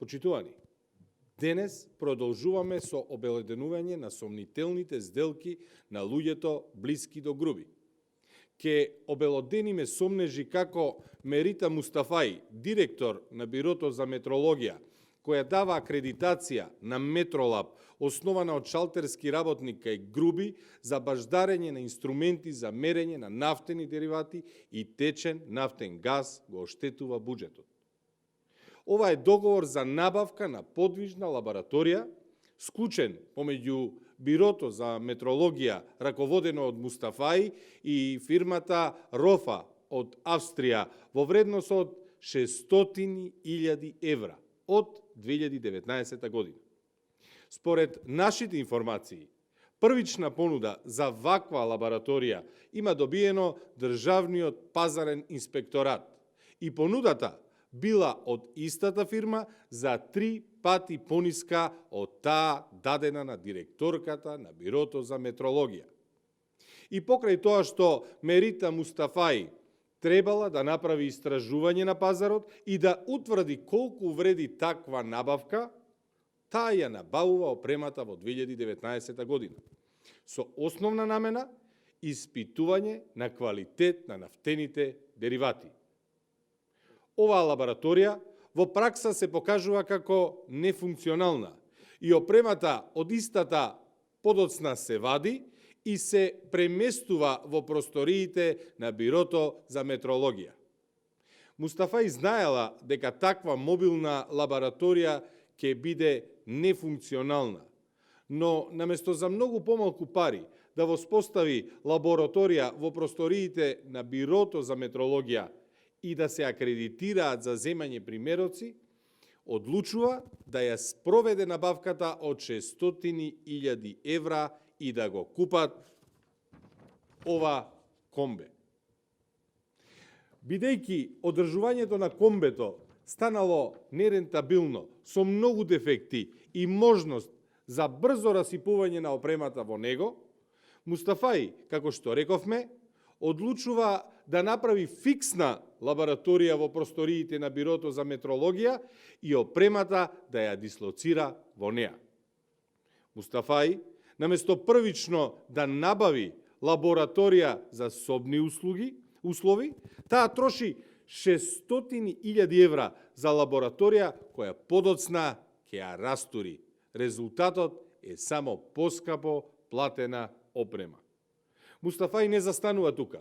Почитувани, денес продолжуваме со обеледенување на сомнителните сделки на луѓето блиски до Груби. Ке обелодениме сомнежи како Мерита Мустафаи, директор на Бирото за метрологија, која дава акредитација на Метролаб, основана од шалтерски работник кај Груби за баждарење на инструменти за мерење на нафтени деривати и течен нафтен газ, го оштетува буџетот. Ова е договор за набавка на подвижна лабораторија, склучен помеѓу Бирото за метрологија, раководено од Мустафаи, и фирмата Рофа од Австрија во вредност од 600.000 евра од 2019 година. Според нашите информации, првична понуда за ваква лабораторија има добиено Државниот пазарен инспекторат и понудата била од истата фирма за 3 пати пониска од таа дадена на директорката на Бирото за метрологија. И покрај тоа што Мерита Мустафаи требала да направи истражување на пазарот и да утврди колку вреди таква набавка, таа ја набавува опремата во 2019 година, со основна намена испитување на квалитет на нафтените деривати. Оваа лабораторија во пракса се покажува како нефункционална и опремата од истата подоцна се вади и се преместува во просториите на Бирото за метрологија. Мустафаи знаела дека таква мобилна лабораторија ќе биде нефункционална, но наместо за многу помалку пари да воспостави лабораторија во просториите на Бирото за метрологија и да се акредитираат за земање примероци, одлучува да ја спроведе набавката од 600.000 евра и да го купат ова комбе. Бидејќи одржувањето на комбето станало нерентабилно, со многу дефекти и можност за брзо расипување на опремата во него, Мустафаи, како што рековме, одлучува да направи фиксна лабораторија во просториите на Бирото за метрологија и опремата да ја дислоцира во неа. Мустафаи, наместо првично да набави лабораторија за собни услови, таа троши 600.000 евра за лабораторија која подоцна ќе ја растури. Резултатот е само поскапо платена опрема. Мустафаи не застанува тука.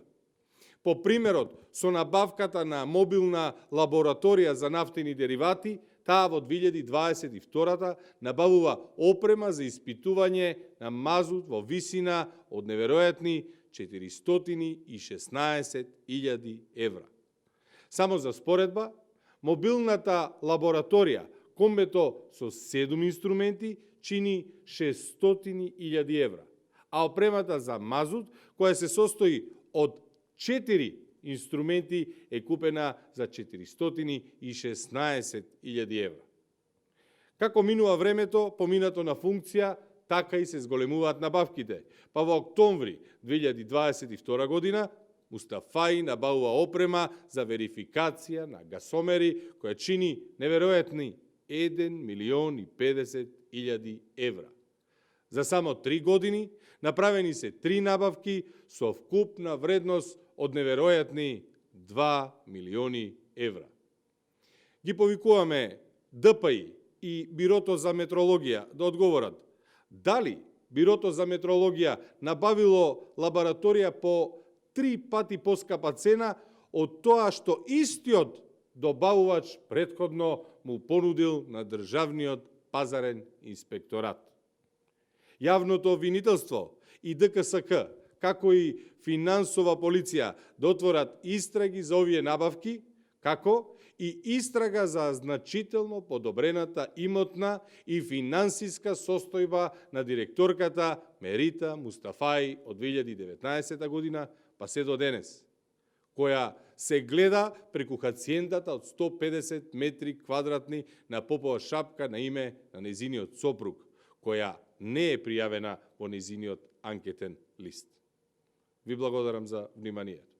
По примерот со набавката на мобилна лабораторија за нафтени деривати, таа во 2022 набавува опрема за испитување на мазут во висина од неверојатни 416.000 евра. Само за споредба, мобилната лабораторија, комбето со 7 инструменти, чини 600.000 евра, а опремата за мазут, која се состои од 4 инструменти, е купена за 416.000 евра. Како минува времето, поминато на функција, така и се зголемуваат набавките. Па во октомври 2022 година Мустафаи набавува опрема за верификација на гасомери, која чини неверојатни 1.050.000 евра. За само 3 години направени се 3 набавки со вкупна вредност од неверојатни 2 милиони евра. Ги повикуваме ДПИ и Бирото за метрологија да одговорат дали Бирото за метрологија набавило лабораторија по 3 пати поскапа цена од тоа што истиот добавувач претходно му понудил на Државниот пазарен инспекторат. Јавното обвинителство и ДКСК, како и финансова полиција да отворат истраги за овие набавки, како и истрага за значително подобрената имотна и финансиска состојба на директорката Мерита Мустафаи од 2019 година па се до денес, која се гледа преку хациендата од 150 метри квадратни на Попова шапка на име на незиниот сопруг, која не е пријавена во незиниот анкетен лист. Ви благодарам за вниманието.